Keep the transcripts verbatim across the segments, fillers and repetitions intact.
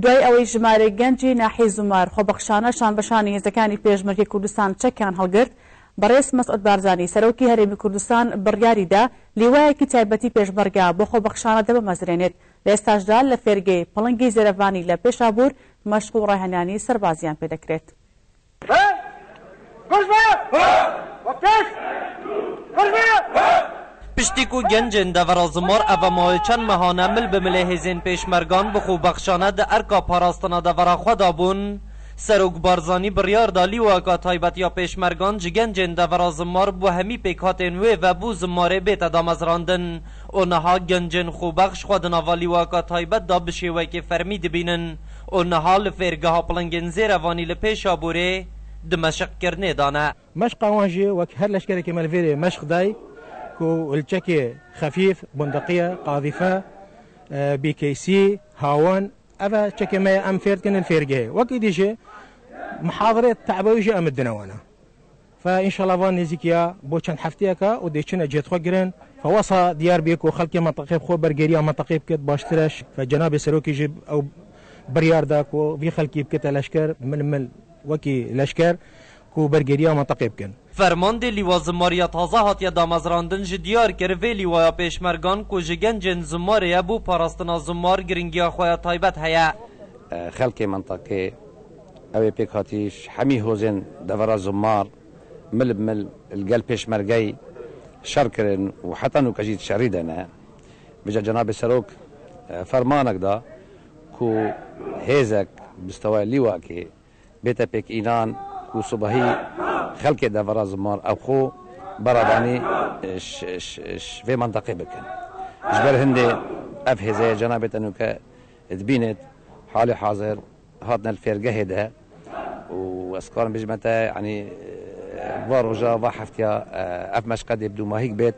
دوای ئەوەی ژمارەی گەنجی ناحیەی زومار خۆبەخشانە شانبەشانی هێزەکانی پێشمەرگەی کوردستان چەکیان هەڵگرت، بەڕێز مەسعود بارزانی، سەرۆکی هەرێمی کوردستان، بڕیاری دا لیوایەکی تایبەتی پێشمەرگە بۆ خۆبەخشانە دەبمەزرێنێت. لە ئێستاشدا لە فێرگەی پڵنگی زێرەڤانی لە پێشابوور مەشق و ڕاهێنانی سەربازیان پێدەکرێت. Piştî ku gencên devera Zimar eva mawê çend mehane mil bi milê hêzên pêşmergan bi xwebexşane di erka parastina devera xwe de bûn, Serok Barzanî biryar da lîwaka taybet ya pêşmergan ji gencên devera Zimar bo hemî pêkhatên wê ve bo Zimarê bête damezrandin û niha gencên xwebexş xwe di nava lîwaka taybet de bi şêwekê fermî dibînin û niha li fêrgeha Pilingên Zêrevanî li Pêşabûrê di meşqkirinê de ne. Meşqa wan jî wek her leşkerekê me li vêrê meşq day ku li çekê xefîf, bundiqiye, qazîfe, e, B K C, hawan, ev e çekê me ye, em fêr dikin li fêrgehê. Wek îdî jî mihazirê te'bewî jî em didine wana. Fe înşallah van nêzîkiya bo çend hefteyeka û dê çine cêt xwe girin. Fe wesa diyar bê ku xelkê menteqê bi xwe bergêriya menteqê bikit baştir e. Fe cenabê serokî jî ew biryar da ku vî xelkî bikite leşker, mil mil wekî leşker ku bergêriya menteqê bikin. Fermandê Lîwa Zimariya taze hatiye damezrandin jî diyar kir, vê lîwaya pêşmergan ku ji gencên Zimarê ye bo parastina Zimar giringiya xwe ya taybet heye. Xelkê menteqê, ew ê pêk hatî ji hemî hozên devera Zimar mil bi mil li gel pêşmergeyê şer kirin û heta nûke jî di şerî de ne. Vêca cenabê serok, e, fermanek da ku hêzek bi stewaya lîwakê bête pêk înan ku sibehî xelkê devera Zimar ew xwe berevanî, e, ji, ji, ji vê menteqê bikin. Ji ber hindê ev hêzeye cenabê te nûke dibînit halê hazir hatine li fêrgehê de û ez karim bêjime te, yanî, va roja, va heftiya, ev meşqe dê bi dûmahîk bêt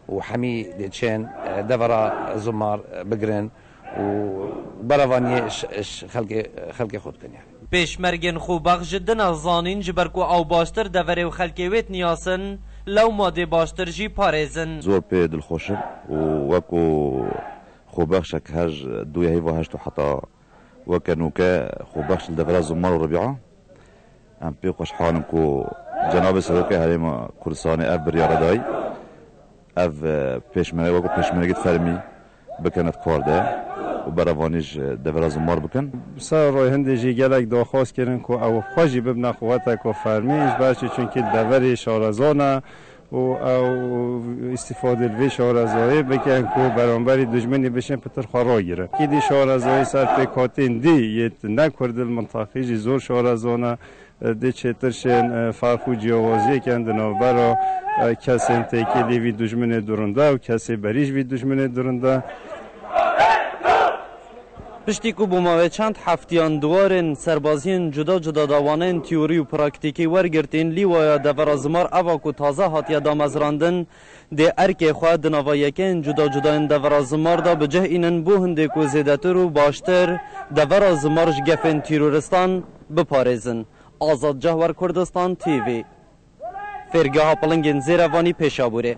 û hemî dê çên devera Zimar bigirin û berevaniyê ji, ji xelkê, xelkê xwe bikin, yanî. Pêşmergên xwebex ji din e zanîn, ji ber ku ew baştir deverê û xelkê wê diniyasin, lewma dê baştir jî parêzin. Zor pê dilxweş im û wek ku xwebexşek her du heyva heşt û heta weke nûke xwebexş li devera Zimar û Ribîa. Em pê xweşhal in ku cenabê Serokê Herêma Kurdistanê ev biryara dayî. Ev, e, pêşmerge wekî pêşmergê fermî bikene di kar de û berevanî ji devera Zimar bikin. Ser rûyê hindê jî gelek daxwaz kirin ku ew xwe jî bibine quweteke fermî, ji ber çi, çunkî li deverê şarezan e û ew îstîfadê li vê şarezayê bikin ku beramberî dijminê bişên pitir xwe ragirin. Kî dî şarezayê ser pêkhatên dî yê ne Kurd li mintaqî jî zor şarezan e. Dê çêtir şên, e, ferq û ciyawaziyek in di navbera, e, kesên têkilî vî dijminê durinde û kesê berî ji vî dijminê durinde. Piştî ku bo mawê çend heftiyan di warên serbaziyên cuda cuda de waneyên teorî û praktîkî wergirtîn, lîwaya devera Zimar eva ku taze hatiye damezrandin, dê erkê xwe di nava yekeyên cuda cuda yên devera Zimar de bi cih înin, bo hindê ku zêdetir û baştir devera Zimar ji gefên terorîstan biparêzin. Azad Cehwer, Kurdistan T V, Fêrgeha Pilingên Zêrevanî, Pêşabûrê.